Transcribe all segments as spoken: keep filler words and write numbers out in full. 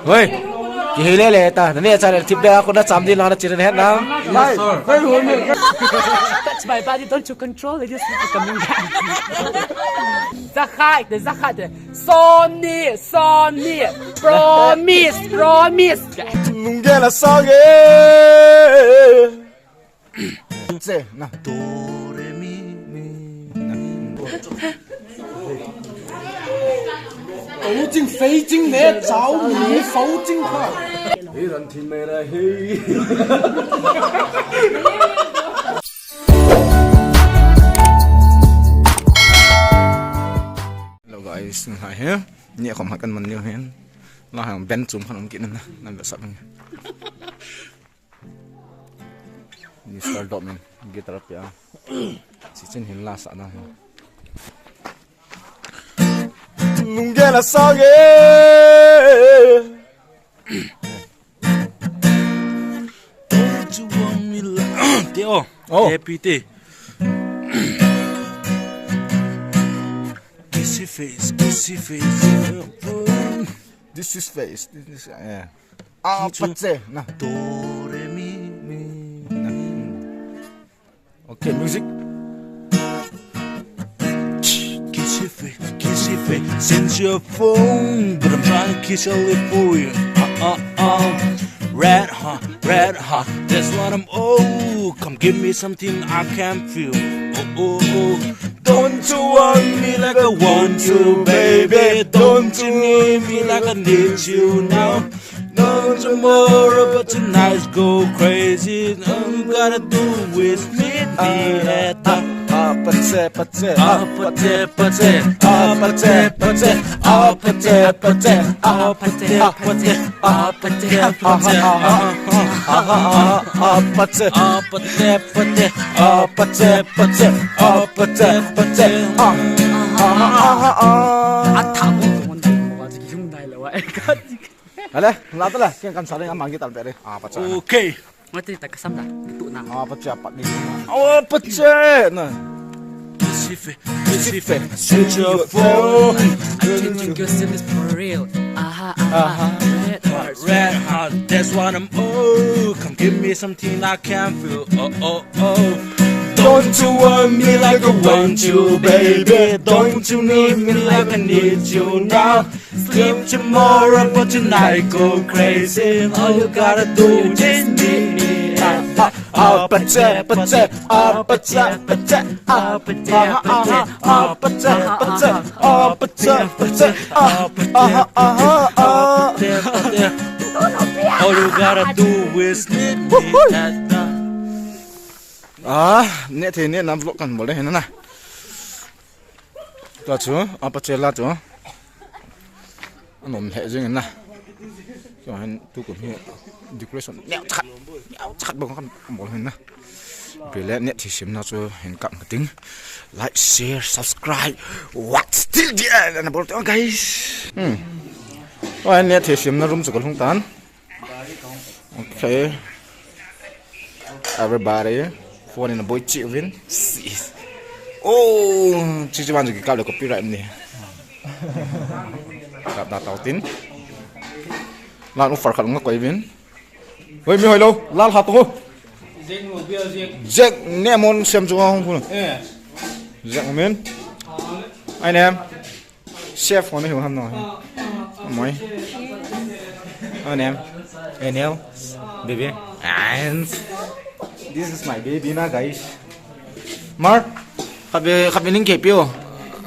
Hoi. Kihei lele ta. Nani acha le thip le a ko na cham din la na chiren het na. Touch my body, don't you control it, just look at me. Zakhai, the Zakhai, the Sony, Sony, promise, promise. Nungela song eh. Se na. Do, re, mi, mi. Fo ching, fei ching ne, chao mi, fo ching kha. Hey, ran thi me ra, hey. Hello guys, ngai he. Ni khom hat kan man niu hen. La hang ben chum khan um kit na, nan be sap nge. Mister Dom in guitar pia. Sichin hin la sa na ho. Nungela song eh. Don't you want me like Teo. Oh. Happy day. Kissy face, kissy face. This is face. This is, yeah. Ah, pache. Na. Do, re, mi, mi. Na. Hmm. Okay, music. Kiss your face, kiss your face, since your phone, but I'm trying to kiss your lip for you. Uh uh uh. Red hot, red hot, that's what I'm. Oh, come give me something I can feel. Oh oh oh. Don't you want me like I want you, baby? Don't you need me like I need you now? No tomorrow, but tonight's go crazy. All you gotta do is meet me at the. Ah, pache, pache. Ah, pache, pache. Ah, pache, pache. Ah, pache, pache. Ah, pache, pache. Ah, pache, pache. Ah, ah, ah, ah, ah, ah, pache. Ah, pache, pache. Ah, pache, pache. Ah, pache, pache. Ah, ah, ah, ah, ah. Atha mo mo mo mo ka jing dai la wa. Ale, la ta la, ken kan sa le, amang guitar pe re. Ah, pacha. Okay. Mati ta kasam da, tu na. Ah, pacha, pat ni. Oh, pacha na. Lucifer, Lucifer, switch your phone. I'm changing your series for real. Aha, aha. Red heart, red heart. That's what I'm. Oh, come give me something I can feel. Oh, oh, oh. Don't you want me like I want you, baby? Don't you need me like I need you now? Sleep tomorrow, but tonight go crazy. All you gotta do is need me. Ah, ah, ah, pache, pache, ah, pache, pache, ah, ah, ah, ah, ah, pache, pache, ah, pache, pache, ah, ah, ah, ah, ah. All you gotta do is need me. Woohoo! Ah, neh thei neh nam vlog kan bol de hin na. Tua chu, a pache la chu. Anom lheh jeng in na. Tua hin tukum hi decoration neo chat, neo chat bang kan bol hin na. Bile neh thei semna chu hin kap ka ting. Like, share, subscribe. Watch till the end. Ana bol teng guys. Hmm. Tua hin neh thei semna room chu ka lhung tan. Okay. Everybody, phone in a boy chi uvin. Sis. Oh, chi chi wan chu kikap le copyright ni. Kap da tau tin. Lan u far khat nga koi vin. Hoi mi hoi lo, lal ha tu. Jack ne mon sem chu hong khu. Eh. Jack men. Ai nem. Chef hon hiu ham no. Moi. Anem. Enel. Baby. And this is my baby na, guys. Mar. Khabe, khabe ning ke pio.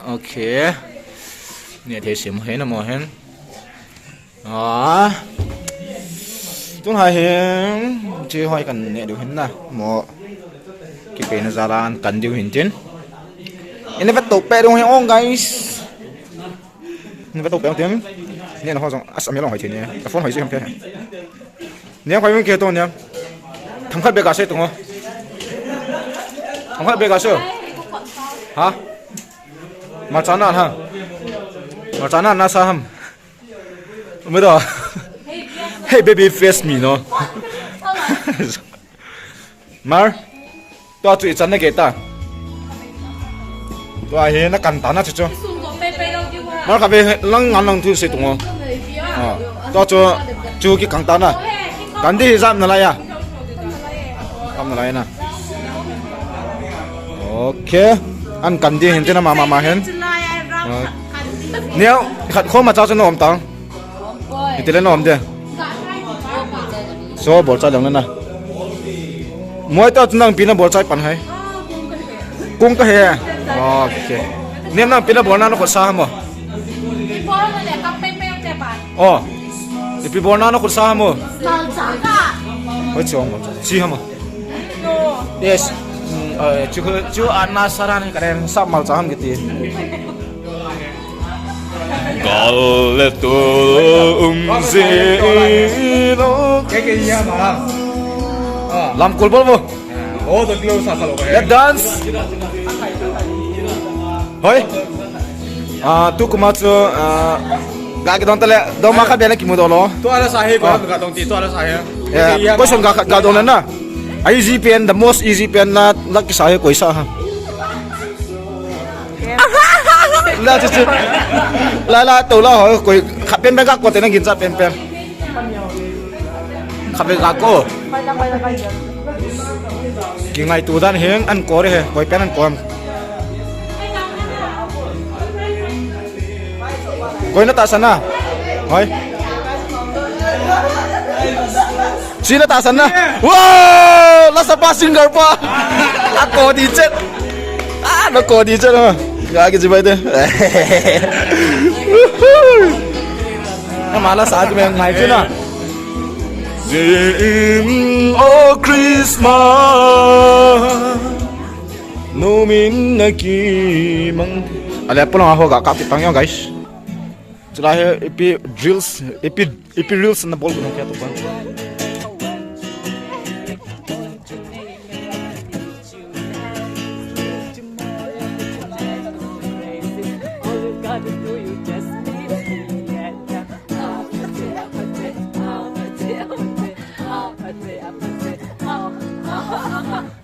Okay. Neh thei sem he na mo hen. Ah. Tun ha hen. Chi hoi kan neh diu hin na. Mo. Kipe na jal a an kan diu hin tin. Ina vet to pe dong he ong, guys. Ni vet to pe dong tin. Ni na ho jong as ami long hoi thei ni. Ka phone hoi ji ham pe. Ni hoi min ke to ni. Tham khat be ka se to ngo. Tham khat be ka se. Ha? Ma cha na ha. Ma cha na na sa ham. Umi do. Hey baby, face me no. Mar. Tua chu ichan na ke ta. Tua hi na kan ta na chu chu. Mar khabe lang ngan lang thu se tu ngo. Ah. Tua chu, chu kikang ta na. Kan di hi jam nalai a. Jam nalai na. Okay. An kan di hin tina mama ma hin. Neo, khat khoma cha chu na om tang. Hitile na om de. So, bol cha jong na na. Moi ta chu nang pi na bol chai pan hai. Kung ka he. Okay. Niam nang pi na bol na na khut sa ha mo. Oh. Ipi bol na na khut sa ha mo. Hoi chu mo. Chi ha mo. Yes. Mm, eh, chu, chu ana saran ka ren sa mal cha ham kiti. Gal le tu um je lo. Lam kul bol bo. Oh, the glow sa kalo ka. Let's dance. Hoi. Ah, tu kuma chu, ah, ga kidong tale, dong ma kha bena kimu do lo. Tu ala sa he ko ga dong ti, tu ala sa he. Yeah, question ga, ga dong na na. Easy pen, the most easy pen na, la kisa he koi sa ha. La chu chu. La la to la ho koi kha pen pen ka ko te na gin cha pen pen. Kha pen ka ko. Ki ngai tu dan heng an ko re he koi pen an ko am. Koi na ta sana. Hoi. Sina ta sana. Wow! Lasa pa singer pa. Ako di chet. Ah, nako di chet ha. Ga ki jibai de. Ama lasa ki men ngai chuna. Zim o Christmas. Nomin na ki mang. Ale pulang ho ga ka pitang yo guys. Chulai he ipi reels, ipi, ipi reels na bol ko kya to ban.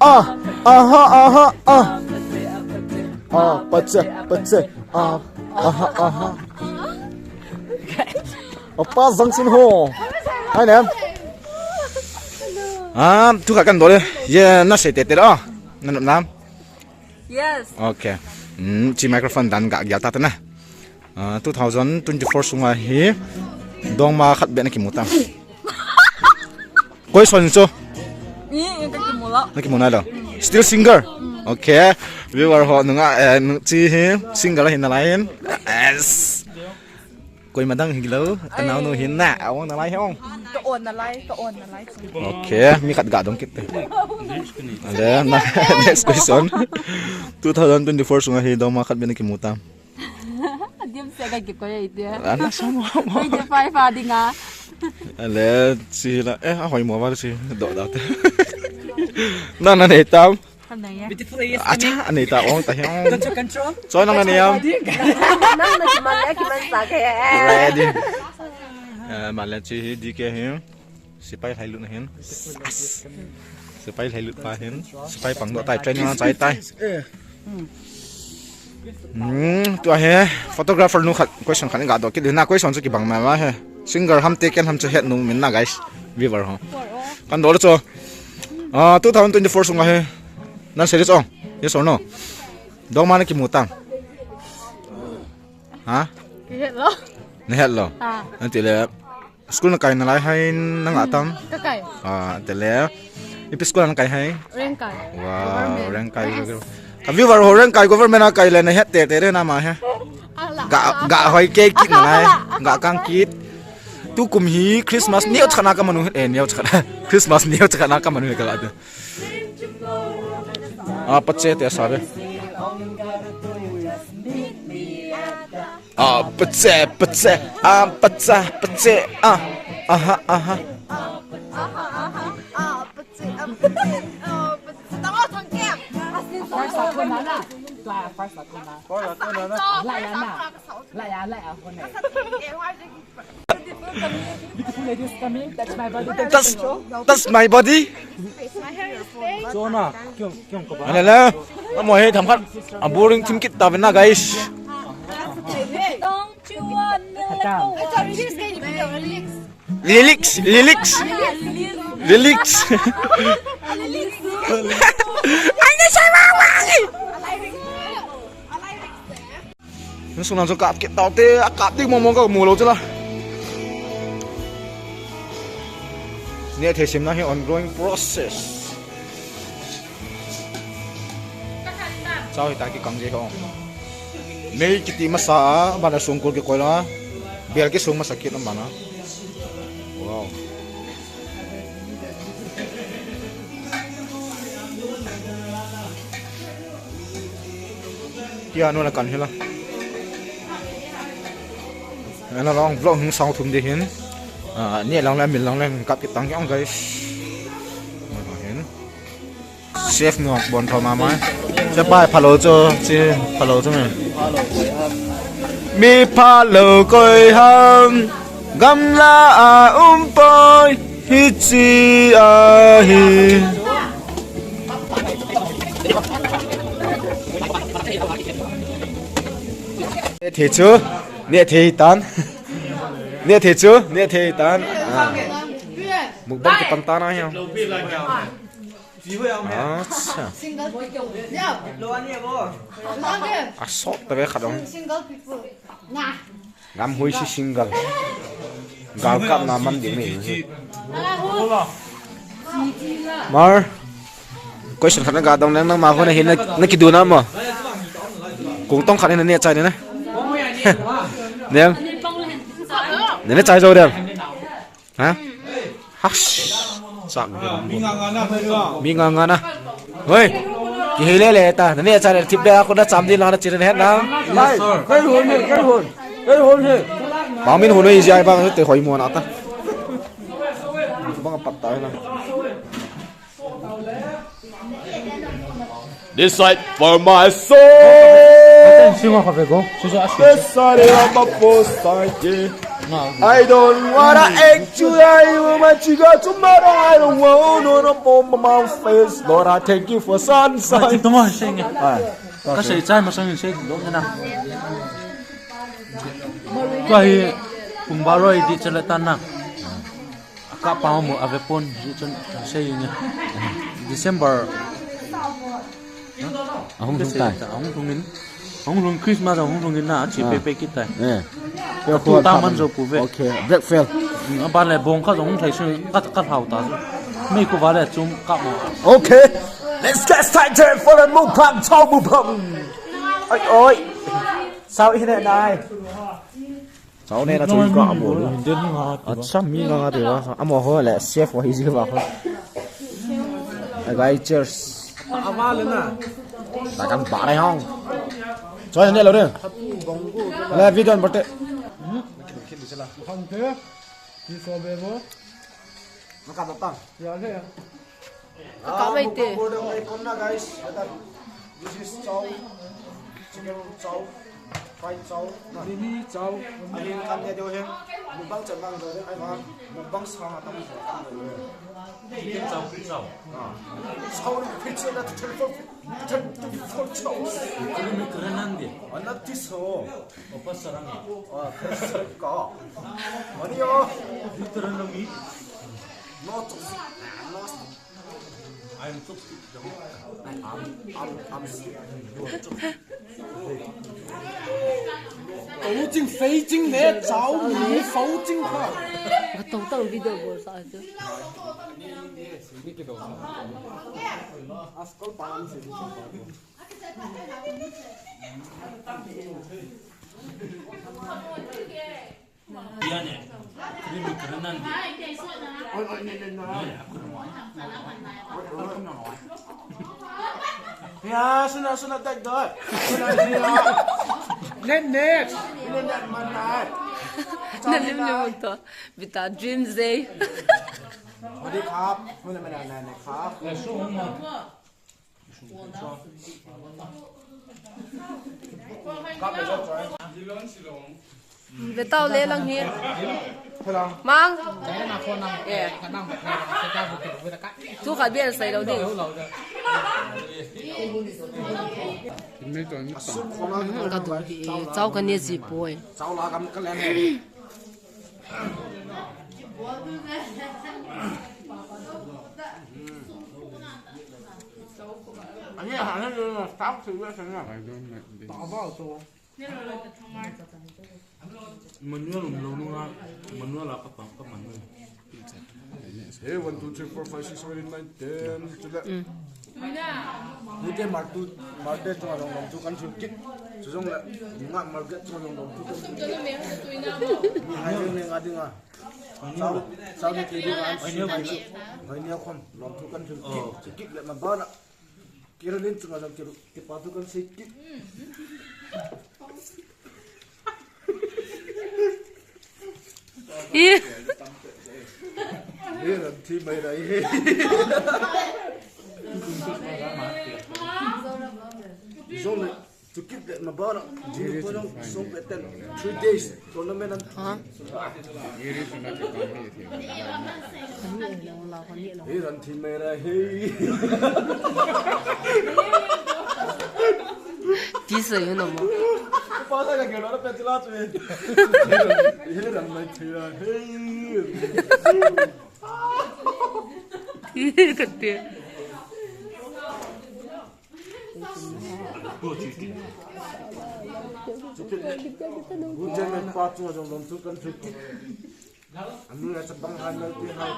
Ah, aha, aha, ah. Ah, pache, pache, ah, aha, aha. Opa Jangsin ho. Hai nem. Ah, tu ka kan dole. Ye na sei te te ah. Na na. Yes. Okay. Hmm, chi microphone dan ga gel ta ta na. Ah, two thousand twenty-four sunga hi dongma khat be na kimu tam. Koi son chu? Ni, ni ka kimu lo. Na kimu nai lo. Still single. Okay. Viewer ho nunga, eh, nu chi hi single hi nalai hin. Yes. Koi madang hi lo. Ka nao nu hin na. Awang nalai hi ong. Ka on nalai, ka on nalai. Okay, mi khat ga dong kit te. Ale, na, next question. Two thousand twenty-four sunga hi dongma khat be na kimu tam. Adim se ka kikoi ai tia. Ana sa mo. Twenty-five a dinga. Ale, si la, eh, a hoi mo ba si, do da te. Na na nei tam. Beautiful is coming. Acha, anei ta ong ta hiong. Control, control. So nang na nei am. Nang na kiman, eh, kiman sa ke. Ready. Eh, malen chi hi D K hi. Sipai lhailut na hin. Sas. Sipai lhailut pa hin. Sipai pang do tai training na chai tai. Hmm, tua hi photographer nu khat question khat ga do kit na question chu kibang ma ma hi. Singer ham te ken ham chu het nu min na guys. Viewer ho. Kan do lo chu. Ah, two thousand twenty-four sunga hi. Nan serious ong. Yes or no? Dongma na kimu tam. Ha? Kihet lo. Na het lo. Ah. Anti le. School na kai nalai hai na nga tam. Ka kai. Ah, tele. Ipi school na kai hai? Rengkai. Wow, government. Rengkai. Yes. Ka viewer ho Rengkai government a kai le na het te te re na ma he. Ala, ga, ala, ga hoi ke kit na nai. Ala, ala. Ga kang kit. Tu kum hi Christmas neo chana ka manu he. Eh, neo chana. Christmas neo chana ka manu he ka la. Ah, pache te sa be. Ah, pache, pache, ah, pacha, pache, ah, aha, aha. That's, that's my body. Ala la. Amo he tham khat. A boring thim kit ta ve na, guys. Lyrics, lyrics, lyrics. Ai, na sai ma ma. Nung sung nang chu kap kit tau te, a kap ding mong mong ka mu lou chu la. Nehthei simna hi ongoing process. Chau hita kikang je ho. Mei kiti masa a, bana sungkul kikoi la. Bel kisung masa kit na bana. Wow. Tia nu la kan hila. Ana long vlog hung sang thum de hin. Ah, ni lang la min lang la kap kitang yang guys. Hin. Chef nu bon tho ma mai. Che pai phalo cho, che phalo cho me. Mi phalo koi ham. Gamla a um poi. Hichi ahi. Nehthei chu, nehthei tan. Nehthei chu, nehthei tan. Ah. Mukbang kipan tan ahi. Acha. Asot ta ve khat ong. Single people. Nah. Ngam hui si single. Gal kap na man ding ni. Mar. Question khat na ga dong nang nang ma hona hin na, na kidu na mo. Kung tong khat hin na ne chai ni na. Dem. Ne ne chai jo dem. Ha? Hak. Sak. Mi nga nga na, mi nga nga na. Hoi. Kihei le le ta. Nani acha le thip le a ko na cham din la na chiren het na. Lai. Kai hon he, kai hon. Kai hon he. Bang min hon hoi jai bang te hoi mo na ta. Bang pat ta na. This side for my soul. Sing kha ve go. This side of my post side, yeah. I don't wanna act you, I want you got tomorrow. I don't want no no bomb my face. Lord, I thank you for sunshine. Tong sing. Ka sei chai ma sang sei dong na. Ka hi kung ba roi di chale tan na. Aka pa mo ave pon, hi chun sei ni. December. Ahung thung tai. Ahung thung in. Ahung thung Christmas ahung thung in na chi pe pe kit tai. Eh. Tu ta man jo pu ve. Okay. Black fail. Ba le bong kha jong thai su ka ka hlau ta. Mei ko ba le chum ka mo. Okay. Let's get started for the mukbang, chow mukbang. Oi oi. Sao hi ne nai. Chau ne na chu ka amo. Acha mi nga nga de ba. Amo ho le chef wa hi ji ba ho. A guy cheers. Ama le na. Ta kan ba re hong. Choi ne lo de. Le video bate. Hong te. Ki so be bo. Maka ta. Ya le. Ka mai te. Mukbang board ang icon na, guys. This is chow. Chicken chow. Fried chow. Mimi chow. Ahin kan dia deu hen. Mukbang chan bang deu hen. Ai ba. Mukbang sa na tam. Chicken chow, free chow. Ah. Chow na free chow na to telephone. To telephone chow. Kuru mi kuru nan dia. Ana tiso. Opa sarang. Ah, ka. Ani yo. Literal mi. No. No. I'm so stupid. I'm, I'm, I'm stupid. Fou ching, fei ching le, chow mi fou ching kha. Ka tong tong video bol sa chu. Askol pa ni se. Ya, suna, suna, dai, dai. Suna, suna. Net, net. Net, net, man, net. Na lim lim to. Bita dream day. Sawasdi kap. Muna, muna, muna, muna, kap. Ve tau le lang hi. Mang. Eh. Thu khat bia sai lo ding. Ka du hi, chau ka ne ji poi. Chau la kam ka len. Ani, ani, staff tu ya sana. I don't like this. Manual um lo nunga, manual a ka pang ka man. Hey, one, two, three, four, five, six, seven, eight, nine, ten, chule. Nite martu, marte chunga jong lom thu kan thil kit. Chujongle, nga market chunga jong lom thu kan thil kit. Mi hai jong ne nga dinga. Sao, sao ni ki dinga an si mai chu. Hai ni khom lom thu kan thil kit. Kit le ma bana. Carolyn chunga jong kit. Kipa thu kan sei kit. Ih. He, ran thi mai rai he. Jong le, to keep that mabana. Jing ko jong song pe ten. Three days tournament an. Ha? He, ran thi mai rai he. Ti sa yun mo. Pa sa ka gelo na pe tila tu. He, ran mai thi rai he. Kati. Gunjan pa chu jong lom thu kan thil kit. Anu ya chapang han mal ti hai.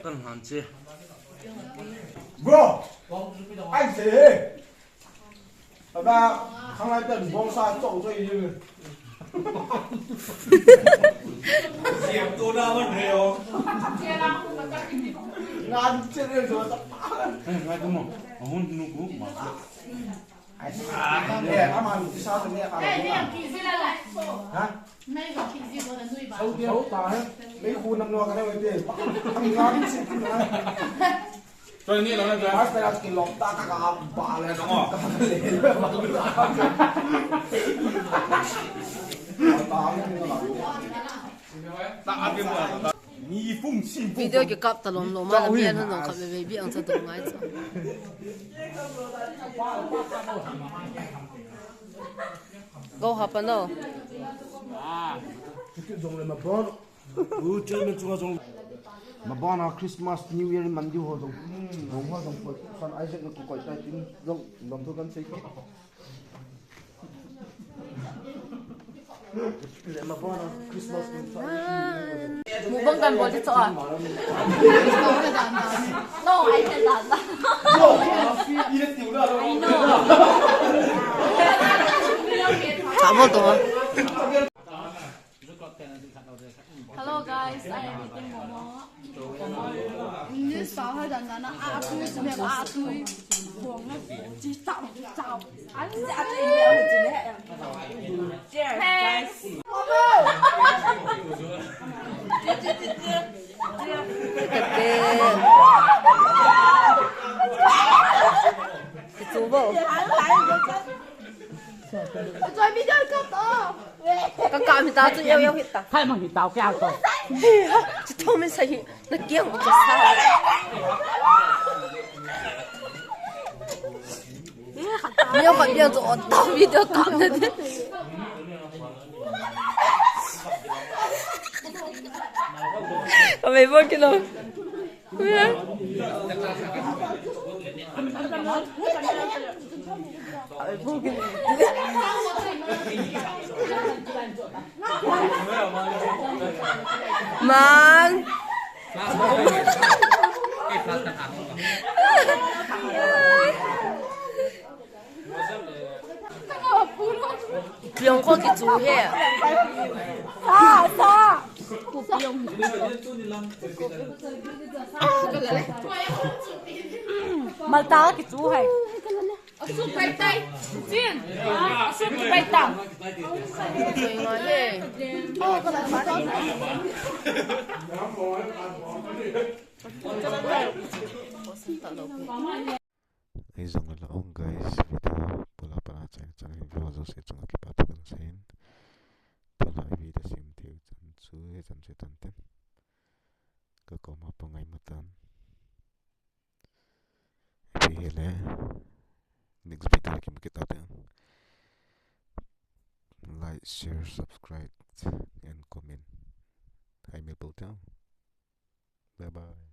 Kan han che. Bro, I say, hey. Aba, khanglai tan bongsa chong choi ni. Siam tu na man he o. Ngan chen le so ta. Ngai tu mo. Ahun nu ku ma. Ai, eh, ama nu sa ne ka. Ha? Sau ta he. Mei khu nam no ka ne wei te. Ngan chen na. Choi ni lo na choi. Mas ta ki lom ta ka ka ba le no. Ta a ke mo. Ni fung si. Video kikap ta lom lom a, la mi an hon jong kap le baby ang cha dong ngai cha. Go hapa no. Chukit jong le ma bon. U chairman chunga jong. Mabana Christmas, New Year man diu ho jong. Jong ho jong koi. San Isaac na koi tai tin jong lom thu kan sei kit. Le mabana Christmas ni. Mukbang kan bol di cho a. No, I said that. No. I know. Cha mo to. Hello guys, I am eating momo. English pa hoi dan dan a, a tui, sum a tui. Bong na, chi tao, chi tao. An ja a tui ni a tui ni. Cheers, guys. Kati. Kichu bo. Choi video kap to. Ka kap mi ta chu yau yau hita. Hai mang hita kya to. Chu to min sa hi na kiang ko sa. Ni ka dia to ta video kap na de. Ka mai bo kilo. Mang. Piong ko kichu he. Sa, sa. Malta kichu hai. Asu pai tai. Chin. Asu pai tai. Ei jong la ong guys, video pula pana chang chang hi view jouse chunga kipa thu kan seiyin. Tuna video sem thei u chan chu hichan chu tan ten. Ka koma pa ngai matan. Ipi hile next video kimu kit tau te. Like, share, subscribe, and comment. Hai mil pau teu. Bye bye.